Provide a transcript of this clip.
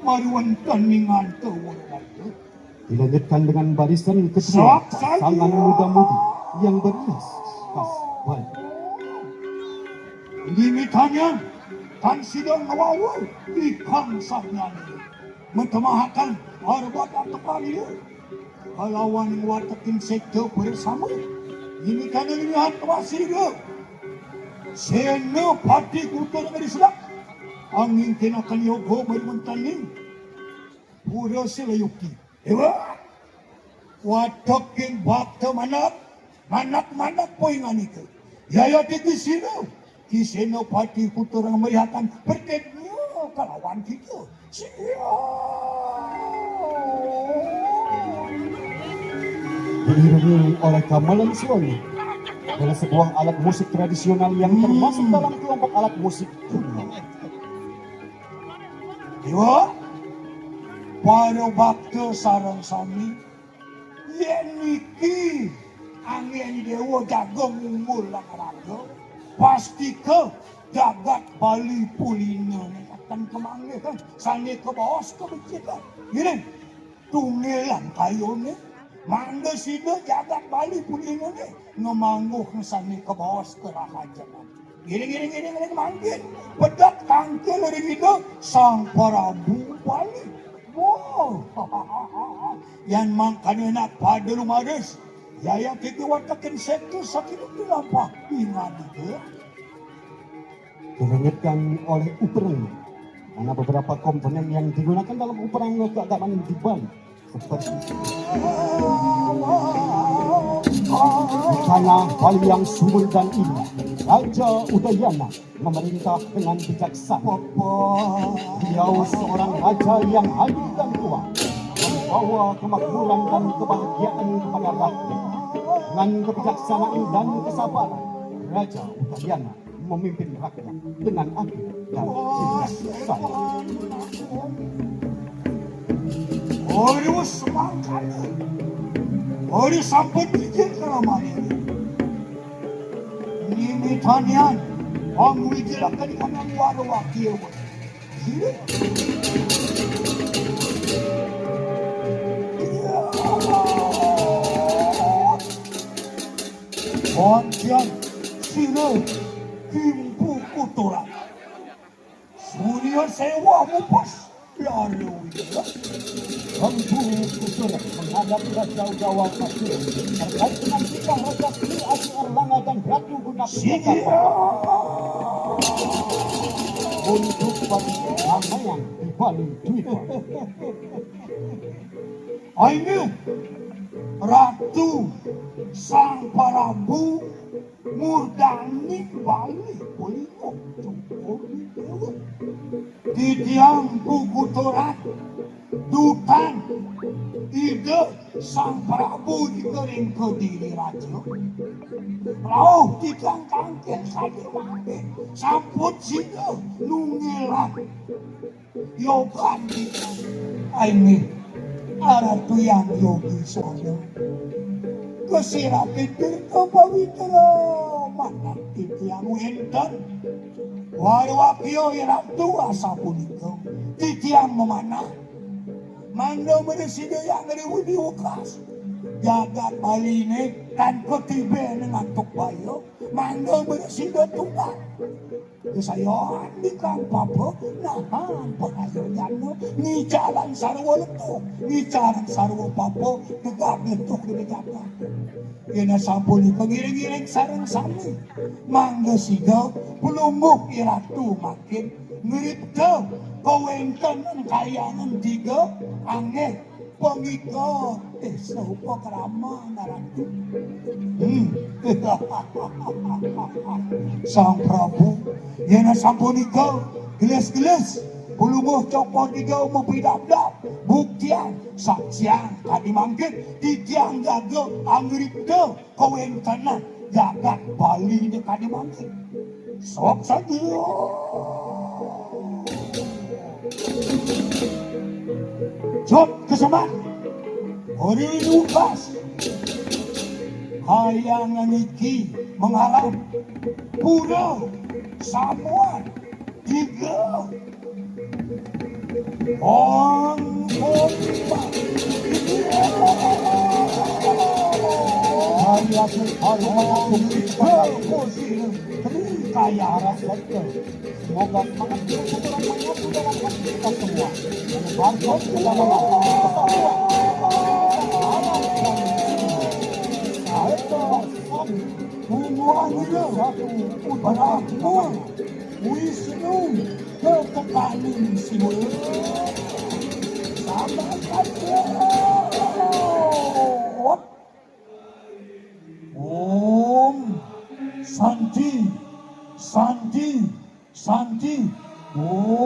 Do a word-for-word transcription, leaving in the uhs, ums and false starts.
Mari wénten ning nganta wara-wara. Dilanjutkan dengan barisan kedua, sok saja, pasangan muda-mudi yang berhias khas Bali. Mimitannya, tan sida ngwawa ikang sarnyana. Matemahaken arep atepan ieu. Kalawan ngwatekin sekta bersama. Mimitannya lihat wasira. Senapati Kuta Negeri Sedak. Angingkinaken yoga mari wénten ning Pura Silayukti. Ewa. Wateking bakta manak, manak-manak poingan ika. Yaya titi sira, Ki Senapati Putra melihatkan perketnya kalawan kita. Sia. Diiringi oleh gamelan suara. Adalah sebuah alat musik tradisional yang termasuk dalam kelompok alat musik. Iwa, para bakta sareng sami, yén niki anggén Déwa jaga ngumbul lan raga, pastika jagat Bali Pulina nikaken kamanggihan sané kabaos kabecikan. Ngiring, tunggilan kayuné, mangda sida jagat Bali Pulinané ngamangguh sané kabaos karahajengan. Ngiring, ngiring, ngiring, ngiring mangkin. Pedek tangkil ring Ida Sang Prabu Bali. Wah, yan mangkana nak pada lumaris. Yaya titi watekin sekta saking lampah. Ingat itu. Dilanjutkan oleh upereng. Karena beberapa komponen yang digunakan dalam upereng keagamaan di Bali. Seperti tanah Bali yang subur dan indah, Raja Udayana memerintah dengan bijaksana. Beliau seorang raja yang adil dan kuat, membawa kemakmuran dan kebahagiaan kepada rakyat. Dengan kebijaksanaan dan kesabaran, Raja Udayana memimpin rakyat dengan adil dan bijaksana. Ori semangkana. Ori sampun izin kalamane. Nimitanian, pangwijilaken kanang warwaki. Wonten sira kimpu kuturan. Surya Sewa mupus lalu. Empu Kusur menghadap Raja Udawa Kasur terkait dengan tingkah Raja Sri Aji Erlangga dan Ratu Guna. Untuk bagi perdamaian di Bali Dwipa. Ayo, Ratu Sang Prabu Murdani Bali Polimo Cokor Dewa. Titiang puguturan dutan Ida Sang Prabu di Kering Kediri Raja. Rauh titiang tangkil saja mangke sampun sida nunggilan. Yogan aini aratuyan yogi sono. Kesirapin tirta pawitra manah titiang wénten. Warwakya iratu asapunika. Titiang memanah. Mangda mresida yang ngriwudi ukas. Jagat Baliné tan katiben ngantuk baya. Mangda mresida tunggal. Kesayan di kang papa nahan pangayunyana ngicaran sarwa letuh, ngicaran sarwa papa, tegak letuh di jagat. Yéna sampun iku ngiring-ngiring sareng sami. Mangda sida pelungguh iratu makin ngripta kawéntenan kayangan tiga anggé pangika désa upakrama naratu. Hmm. Sang Prabu, yéna sampunika gelis-gelis, pelungguh cokor tiga mapidabdab, buktian, saksian, kadi mangkin, titiang jaga angripta kawéntenan jagat Bali né kadi mangkin. Sok saja. Jot kesemat. Ori nukas. Kayangan iki mengarah pura Samuan tiga. Ong Kompa. Hari aku hari aku kaya harap betul. Semoga semangat terus orang menyatu dalam hati kita semua. Harus ke dalam hati kita semua. Satu, satu, satu, Wisnu, ketepanin semua. Sama saja. Om Santi, Santi, Santi. Om